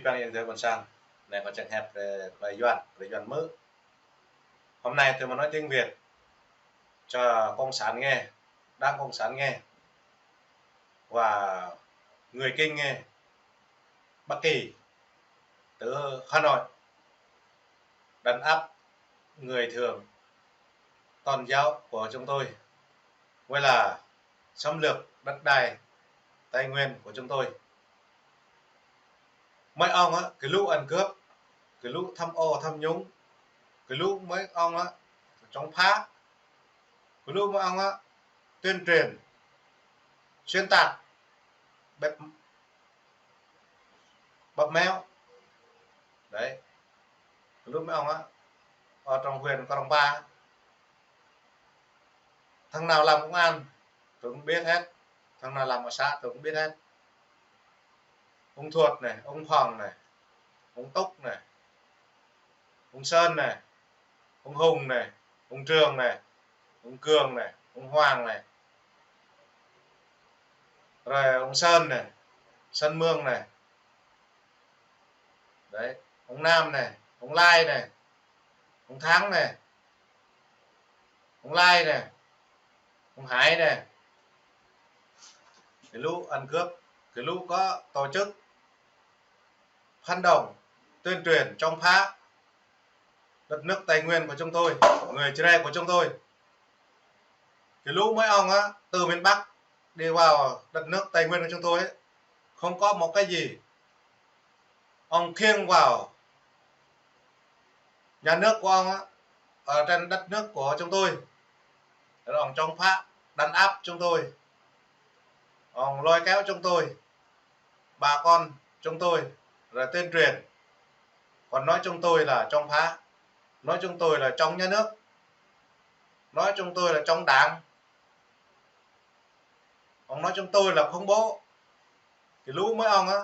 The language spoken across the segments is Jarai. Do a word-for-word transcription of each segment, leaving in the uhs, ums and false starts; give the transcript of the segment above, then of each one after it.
Păng yang tơ ƀôn sang. Anai kâo čang hep brơi, brơi Yuan, brơi Yuan mơ̆. Hôm nay tôi mà nói tiếng Việt cho Cộng sản nghe, Đảng Cộng sản nghe và người Kinh nghe. Bắc Kỳ, từ Hà Nội, đàn áp người Thượng tôn giáo của chúng tôi, với là xâm lược đất đai, tài nguyên của chúng tôi. Mấy ông á, cái lũ ăn cướp, cái lũ tham ô tham nhũng, cái lũ mấy ông á, chống phá, cái lũ mấy ông á, tuyên truyền, xuyên tạc, bóp, bóp méo. Đấy. Cái lũ mấy ông á, ở trong huyện Krông Pa, thằng nào làm công an, tôi cũng biết hết. Thằng nào làm ở xã, tôi cũng biết hết. Ông Thuột này, ông Phong này, ông Túc này, ông Sơn này, ông Hùng này, ông Trường này, ông Cường này, ông Hoàng này. Rồi ông Sơn này, Sơn Mương này. Đấy, ông Nam này, ông Lai này, ông Thắng này, ông Lai này, ông Hải này. Cái lũ ăn cướp, cái lũ có tổ chức phản động, tuyên truyền chống phá đất nước Tây Nguyên của chúng tôi, người Jrai của chúng tôi. Cái lũ mấy ông á, từ miền Bắc đi vào đất nước Tây Nguyên của chúng tôi ấy, không có một cái gì. Ông khiêng vào nhà nước của ông á, ở trên đất nước của chúng tôi. Rồi ông chống phá, đàn áp chúng tôi. Ông lôi kéo chúng tôi, bà con chúng tôi, rồi tuyên truyền. Còn nói chúng tôi là chống phá, nói chúng tôi là chống nhà nước, nói chúng tôi là chống đảng. Ông nói chúng tôi là khủng bố. Cái lũ mấy ông á,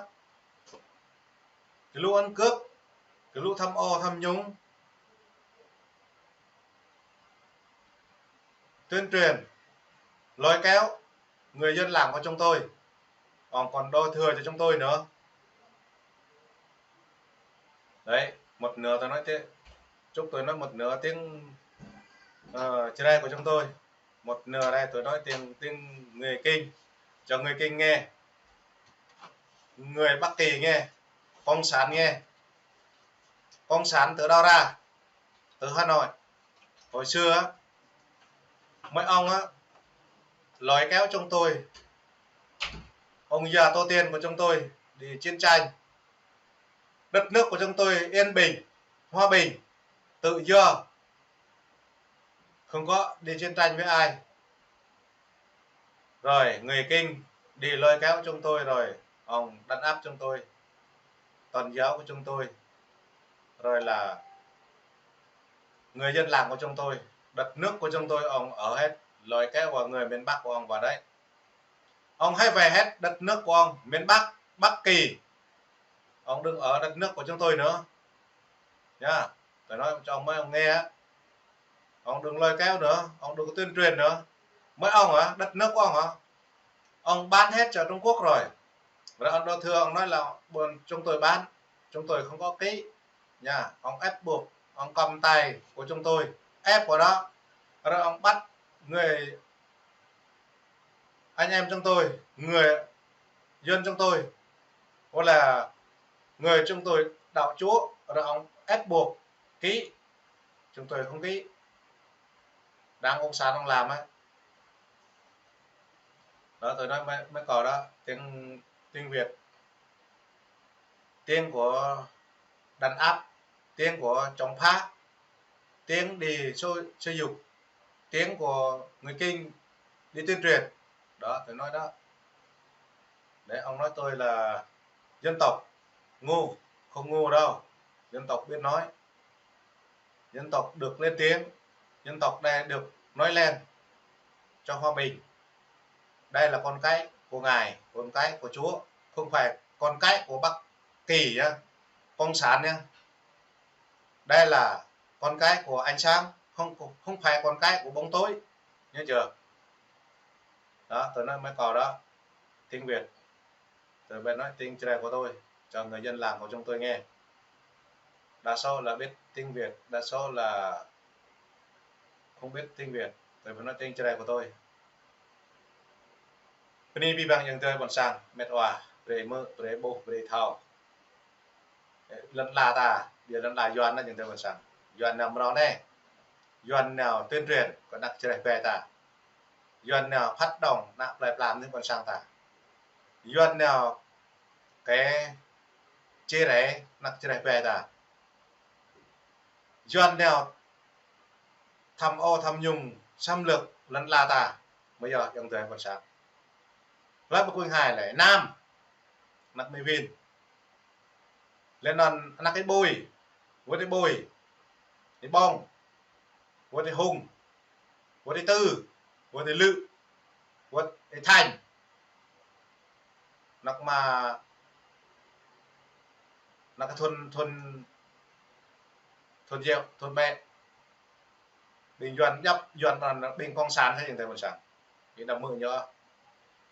cái lũ ăn cướp, cái lũ tham ô tham nhũng, tuyên truyền, lôi kéo người dân làng của chúng tôi, còn, còn đổ thừa cho chúng tôi nữa. Đấy, một nửa tôi nói tiếng, chúng tôi nói một nửa tiếng, ờ, Jrai của chúng tôi, một nửa đây tôi nói tiếng, tiếng người Kinh, cho người Kinh nghe, người Bắc Kỳ nghe, Cộng sản nghe. Cộng sản từ đâu ra? Từ Hà Nội. Hồi xưa á, mấy ông á, lôi kéo chúng tôi, ông già tổ tiên của chúng tôi đi chiến tranh. Đất nước của chúng tôi yên bình, hòa bình, tự do, không có đi chiến tranh với ai. Rồi người Kinh đi lôi kéo chúng tôi, rồi ông đàn áp chúng tôi, tôn giáo của chúng tôi, rồi là người dân làng của chúng tôi, đất nước của chúng tôi, ông ở hết, lôi kéo vào người miền Bắc của ông vào đấy. Ông hãy về hết đất nước của ông, miền Bắc, Bắc Kỳ. Ông đừng ở đất nước của chúng tôi nữa. Nha, tôi nói cho ông, mấy ông nghe á. Ông đừng lôi kéo nữa, ông đừng có tuyên truyền nữa. Mấy ông hả, đất nước của ông hả? Ông bán hết cho Trung Quốc rồi. Rồi ông đổ thừa, ông nói là bọn chúng tôi bán, chúng tôi không có ký. Nha, ông ép buộc, ông cầm tay của chúng tôi, ép vào đó. Rồi ông bắt người anh em chúng tôi, người dân chúng tôi, hoặc là người chúng tôi đạo Chúa, rồi ông ép buộc ký, chúng tôi không ký. Đảng Cộng sản ông làm á. Đó, tôi nói mấy, mấy câu đó, tiếng, tiếng Việt, tiếng của đàn áp, tiếng của chống phá, tiếng đi xúi, xúi giục, tiếng của người Kinh đi tuyên truyền. Đó, tôi nói đó. Đấy, ông nói tôi là dân tộc ngu, không ngu đâu. Dân tộc biết nói. Dân tộc được lên tiếng. Dân tộc đây được nói lên cho hòa bình. Đây là con cái của Ngài, con cái của Chúa, không phải con cái của Bắc Kỳ nhá, Cộng sản nhá. Đây là con cái của ánh sáng, không, không phải con cái của bóng tối. Nhớ chưa? Đó, tôi nói mấy câu đó. Tiếng Việt. Tôi phải nói tiếng Jrai của tôi. cho người dân làng của chúng tôi nghe. Đa số là biết tiếng Việt, đa số là không biết tiếng Việt. Tôi phải nói tiếng Jrai của tôi. Bơni abih bang ayŏng adơi ƀôn sang, met wa, brơi hmư̆, brơi ƀuh, brơi thâo. Lŏn ala ta, ƀiă lŏn ala Yuan anai ayŏng adơi ƀôn sang. Yuan nao mrâo anai. Yuan nao tuyên truyền kơ ană Jrai ƀe ta. Yuan nao phát động ană plơi pla mơnuih ƀôn sang ta. Yuan nao kơ chia rẽ ană Jrai ƀe ta. Yuan nao tham ô tham nhũng xâm lược lŏn ala ta. Mơ̆ yơh ayŏng adơi ƀôn sang. Lăp ƀu kơkuh hai lĕ, năm. Ană Mi Vin. Lĕ anŭn ană Ơi Bui. Wơ̆t Ơi Bui. Ơi Bông. Wơ̆t Ơi Hung. Wơ̆t Ơi Tư. Wơ̆t Ơi Lư. Wơ̆t Ơi Thanh. Ană mă, ană kơ thun, thun, thun yeo, thun ƀe. Ƀing Yuan djăp, Yuan anŭn ƀing cộng sản ayŏng adơi ƀôn sang. Ƀing đam mơ ñu.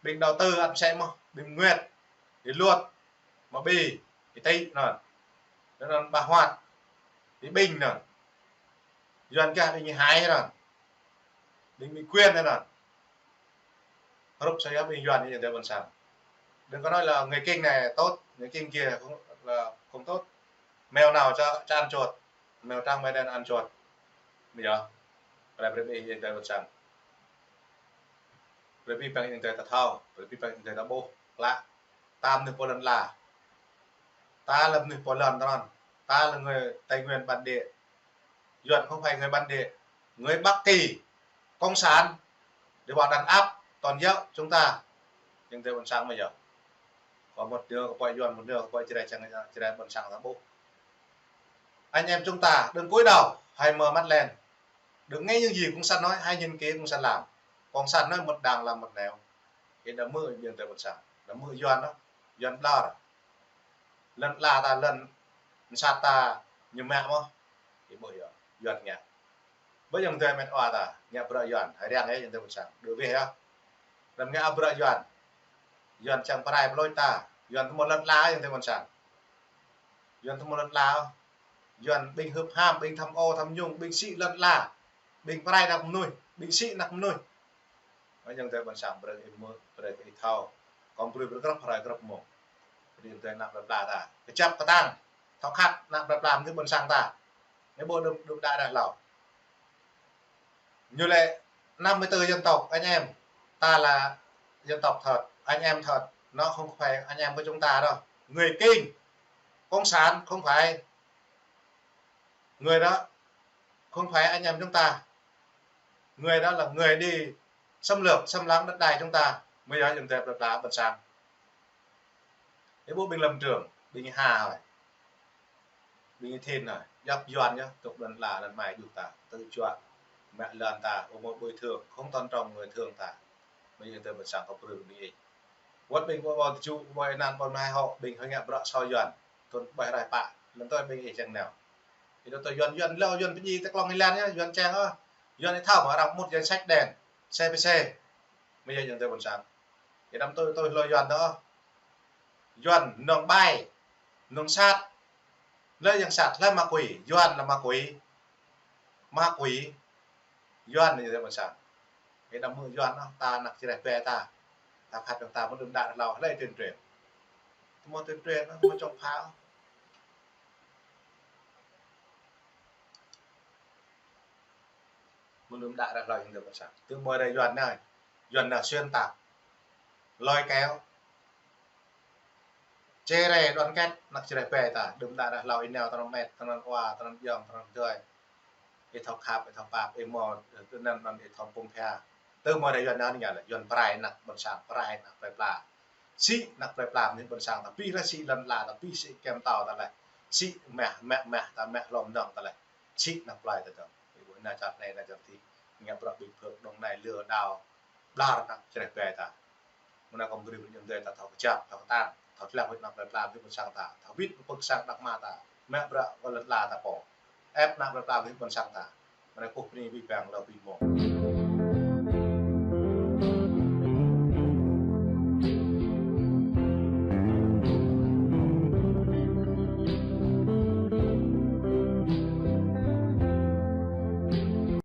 Ƀing đầu tư ăn sĕ mơ̆, ƀing Nguyệt, ƀing Luat, mă ƀing, ƀing Tị anŭn. Anŭn ƀa Huat, ƀing ƀing anŭn. Yuan kơ ƀing hai anŭn. Ƀing, ƀing Quyền anŭn. Hrup sa yơh ƀing Yuan ayŏng adơi ƀôn sang. Đừng có nói là người Kinh này tốt, người Kinh kia không, là không tốt. Mèo nào cho, cho ăn chuột, mèo trắng mèo đen ăn chuột. Mơ̆ yơh. Brơi, brơi abih bang ayŏng adơi ƀôn sang. Brơi abih bang ayŏng adơi ta thâo, brơi abih bang ayŏng adơi ta ƀuh, klă. Ta mơnuih pô lŏn ala. Ta lĕ mơnuih pô lŏn tơnăn. Ta là người Tây Nguyên bản địa. Yuan không phải người bản địa, người Bắc Kỳ, cộng sản, để vào đàn áp toàn dân chúng ta. Ayŏng adơi ƀôn sang mơ̆ yơh. Có một nửa có phải Yuan, một nửa có phải Jrai, Jrai ƀôn sang ta ƀuh. Anh em chúng ta đừng cúi đầu, hãy mở mắt lên. Đừng nghe những gì cộng sản nói, hãy nhìn kỹ cộng sản làm. Cộng sản nói một đằng làm một nẻo. Ih đa mơ̆ ayŏng adơi ƀôn sang, đa mơ̆ Yuan ôh, Yuan ƀlŏr. Lŏn ala ta, lŏn sat ta ñu mă mơ̆. Ih ƀuh yơh, Yuan ngă. Ƀơi ayŏng adơi met wa ta, ngă bruă Yuan, hai riăng yơh ayŏng adơi ƀôn sang. Đuaĭ weh yơh. Đăm ngă bruă Yuan. Yuan čang pơrai pơlôč ta, Yuan tơmơ̆ lŏn ala ayŏng adơi ƀôn sang. Yuan tơmơ̆ lŏn ala. Yuan ƀing hưp ham, ƀing tham ô tham nhũng, ƀing sĭ lŏn ala. Ƀing pơrai ană mơnuih, ƀing sĭ ană mơnuih. Mơ̆ ayŏng adơi ƀôn sang brơi ih hmư̆, brơi ih thâo. Kŏng brơi brơi grăp hrơi grăp mông. Brơi ih tui ană plơi pla ta. Kơjăp kơtang. Thâo khăp ană plơi pla mơnuih ƀôn sang ta. Ñu ƀu đưm, đưm đă ră hlâo. Ñu lĕ năm mươi tư dân tộc anh em. Ta là dân tộc thật, anh em thật. Nó không phải anh em của chúng ta đâu. Người Kinh, cộng sản không phải. Người đó không phải anh em chúng ta. Người đó là người đi xâm lược, xâm lăng đất đai chúng ta. Mơ̆ yơh ayŏng adơi plơi pla ƀôn sang. Ih ƀuh ƀing Lâm Trường, ƀing Hà hơi, ƀing Thìn hơi, djăp Yuan yơh, tŭk lŏn ala lŏn mai djŭp ta, tơjuă, mă lŏn ta, ƀu mơ̆ bồi thường, không tôn trọng người Thượng ta. Mơ̆ ayŏng adơi ƀôn sang kơ brơi ƀing ih. Wơ̆t ƀing ƀu ƀu tơjuă, ƀu ƀu ih anăn, ƀu ƀu ih hŏ, ƀing hơi ngă bruă sô Yuan. Thun ƀai rai pă, lŏn tơi ƀing ih čang nao. Ih đa tui Yuan, Yuan lâo, Yuan pơdjai tơ klŏng ih lăn yơh, Yuan čang ôh. Yuan ih thâo mơ̆ arăng mŭt danh sách đen, C P C. Mơ̆ yơh ayŏng adơi ƀôn sang. Ih đăm tui, tui hlơi Yuan tơ. Yuan mơnơ̆ng ƀai, mơnơ̆ng sat. Hlơi yang sat, hlơi ma quỷ, Yuan là ma quỷ. Ma quỷ. Yuan ayŏng adơi ƀôn sang. Ih đăm hmư̆ Yuan ôh, ta ană Jrai ƀe ta. Ta khăp ayŏng ta mơ̆ đưm đă ră hlâo, hlơi tuyên truyền. Tơmơ̆ tuyên truyền ôh, tơmơ̆ čŏng phao. Mơ̆ đưm đă ră hlâo ayŏng adơi ƀôn sang. Tơmơ̆ rai Yuan anai, Yuan anai xuyên tạc. Lôi kéo. Chia rẽ đoàn kết ană Jrai ƀe ta, đưm đă ră hlâo ih nao tơnăn met, tơnăn wa, tơnăn ayŏng, tơnăn adơi. Ih thâo khăp, ih thâo pap, ih mơ̆, tơnăn anŭn ih thâo pơm phia. Tơmơ̆ rai Yuan anai ñu lĕ, Yuan pơrai ană ƀôn sang, pơrai ană plơi pla. Sĭ ană plơi pla mơnuih ƀôn sang ta, pĭ ră sĭ lŏn ala ta, pĭ sĭ kem tâo ta lĕ. Sĭ mah, mah, mah ta, mah hlŏm nŏng ta lĕ. Sĭ ană plơi ta dơ̆ng. Ih ƀuh anai čar anai, anai čar adih. Ngă bruă ƀing phơk Đồng Nai lừa đảo. Ƀlŏr ană Jrai ƀe ta. Mơ̆ng anai kŏng brơi ƀing ayŏng adơi ta thâo kơjăp, thâo kơtang, thâo tlaih wơ̆t ană plơi pla mơnuih ƀôn sang ta, thâo wĭt pơpŭ sang ană mă ta, mă bruă kơ lŏn ala ta pô. Ĕp ană plơi pla mơnuih ƀôn sang ta. Mơ̆ng anai kơkuh bơni abih bang hlâo abih mông.